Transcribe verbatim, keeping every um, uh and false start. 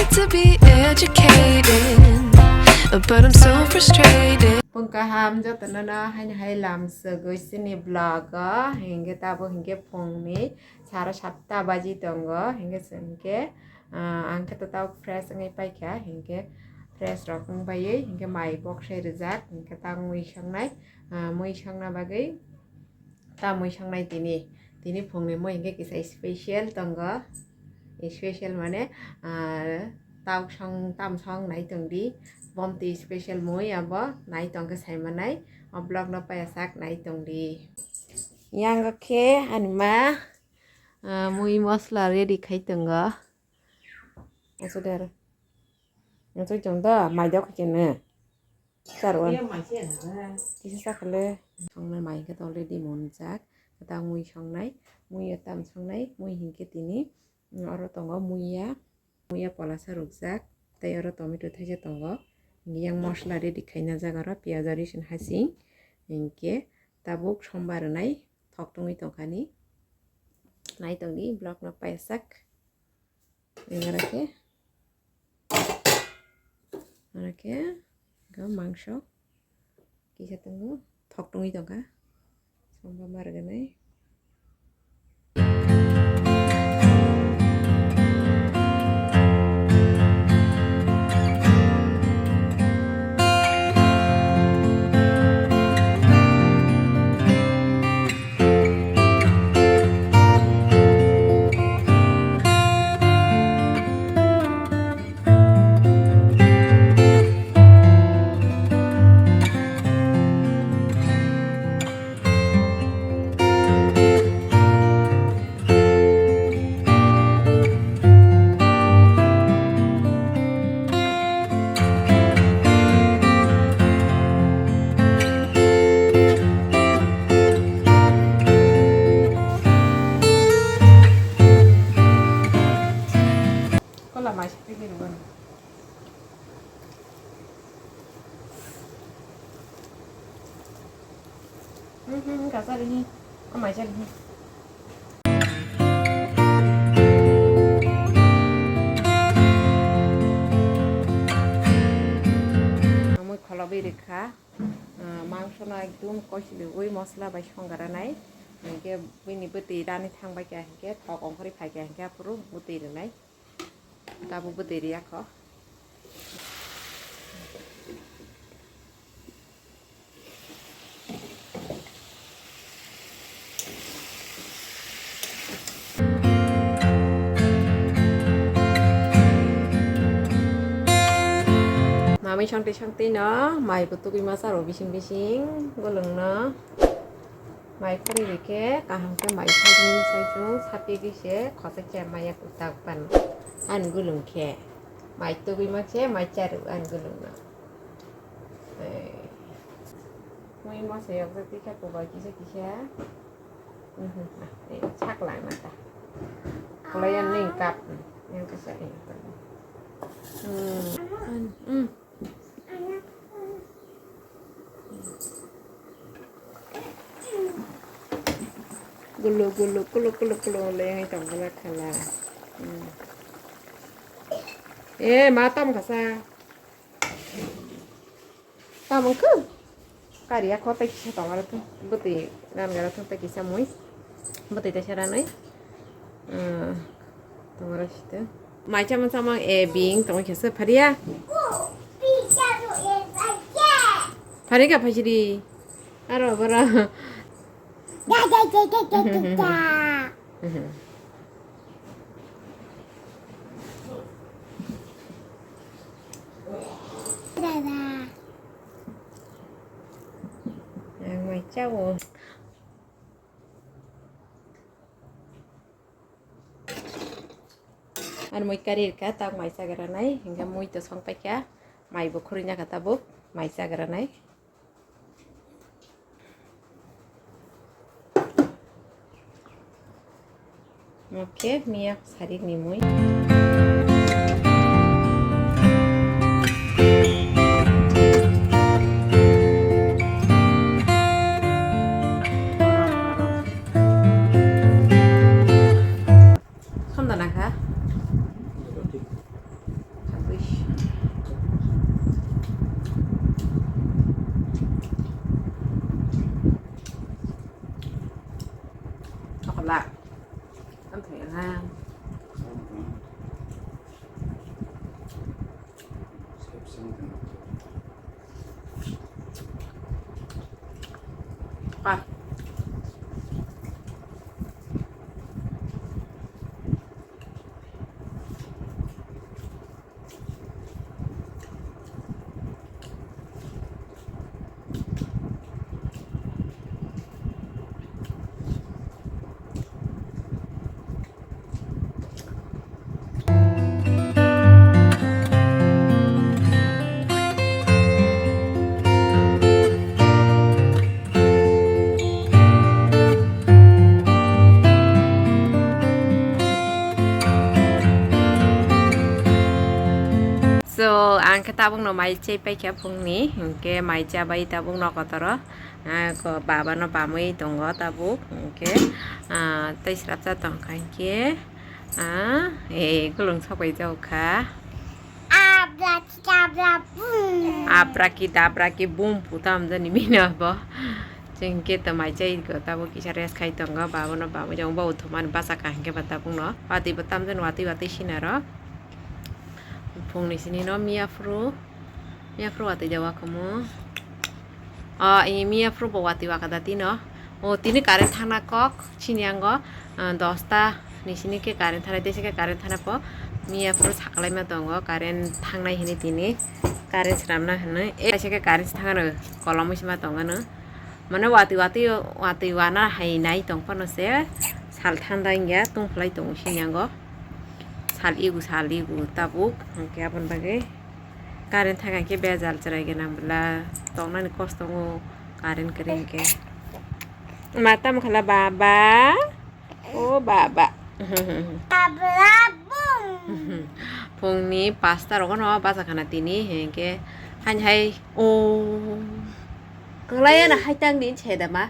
To be educated, but I'm so frustrated. Phung kaham jotono no haino hai lam swgwi chini vlog o, hinkhe tabuk hinkhe phungni sara satta baji tongo, hinkhe chwng hinkhe, ah, ang khe to tabuk fresh wngwi paikha, hinkhe fresh rok wng baiwi hinkhe mai bok sai rijak, hinkhe ta mui sangnai, ah, mui sangna bagwi ta mui sangnai tini. Tini phungni mui hinkhe kisa special tongo. Special mane, ah, tauk song, tam song nai tongdi. Bomti special mui abo nai tongkhe saimanai. O vlog no paya sak nai tongdi. Yang khe ani ma, ah, mui mosla ready khai tongo. Aswk aro. Aswk chwng do, mai dok khe no. Charwan. Kisa sakhale. Songnai mai khe already monjak. Ta mui songnai, mui tam songnai, mui hinkhe tini, mm, oro tongo muiya. Muiya polasa rukjak. Tei oro tomato thaisa tongo. Yang mosla ready khaina jak oro piyaj rosong hasing. Hinkhe tabuk sombar rwnai thok tongwi tongkhani. Nai tongdi vlog no paisak. Aro khe, aro khe, go mangso kisa tongo, thok tongwi tongkha, songba ma rwgwnai. Kola mai site ke ruwan. Hmm, hmm, kasar ini. Oh, mai sar ini. Amui kholobi rikha. Ah, mangso no ekdum koichiliwi mosla bai songranai. Hinkhe bini bwtwi rani thangbai kha hinkhe thok ongkhorwi phai kha hinkhe aphuru bwtwi rwnai. Tabuk bwtwi rwya kho. Mamui songtwi songtwi no mai bo tugui ma charo bising bising golwng no. Mai khori rikhe kaham khe mai sajni sajung sapigwi se khosakhe maya kwtak pan ani golwng khe. Mai tugui ma se mai charu ani golwng no. Mui masa yok jak tikha kubai kisa kisa. Sak lang na ta. Kulai yang ning kap. Yang kisa yang kap. Hmm. Hmm. Gulu gulu kulu kulu kulu le yang tong kala kala. Hmm. Eh, matam kasa. Tamung khe kariya kho tei kisa tongaro thung bwtwi nangaro thung tei kisa mui bwtwi tei sera nai tongaro site mai chamung chamung e bing tongwi khe se phariya. Phari kha phaisiri aro bora. Ang mai chao. Ar mui kari rikha tak mai chagra nai, hingke mui to song paikha, mai bo khurui naka tabuk, mai chagra nai. Oke, miyak sarik ni mui. Sonda nangkha. So, ang khe tabukno mai chai paikha phungni, hinkhe mai chabai tabukno kotoro, ah, ko babano bamwi tongo tabuk, hinkhe, ah, tei srapsa tongkha hinkhe, ah, eh, kulung sokbai jaokha. Abra ki dabra bum. Abra ki dabra ki bum puta hamjani mina bo. Chwng khe to mai chai go tabuk kisa rest khai tongo, babano bamwi tongo, bo uthumani bachakha hinkhe ba tabukno. Watwi bo tamjani watwi watwi sinaro. Phungni sini no miya phuru, miya phuru watwi jawa khamu. O, i miya phuru bo watwi waka da tino. O, tini current thangna kok, chini ango, ah, dosta ni sini khe current thanai, tei se khe current thana po miya phuru sakalaima tongo, current thangnai hini tini, current swnamna hwnwi. E, kaisa khe current thangano kolomwi sima tongano. Mane watwi watwi watwi wana hai nai tong phano se sal thanda wngya tungphlai tongo sini ango. Sal igu sal igu tabuk, hwnkhe aboni bagwi current thangkha khe bejal chwrai gwnang bwla tongnani kosto wngo current kwrwi hwnkhe. Ma tamo khala baba? O baba. Abra bum. Phungni pasta rogono bacha khana tini hwnkhe haini hai o kwlai ano hai tangni chedama.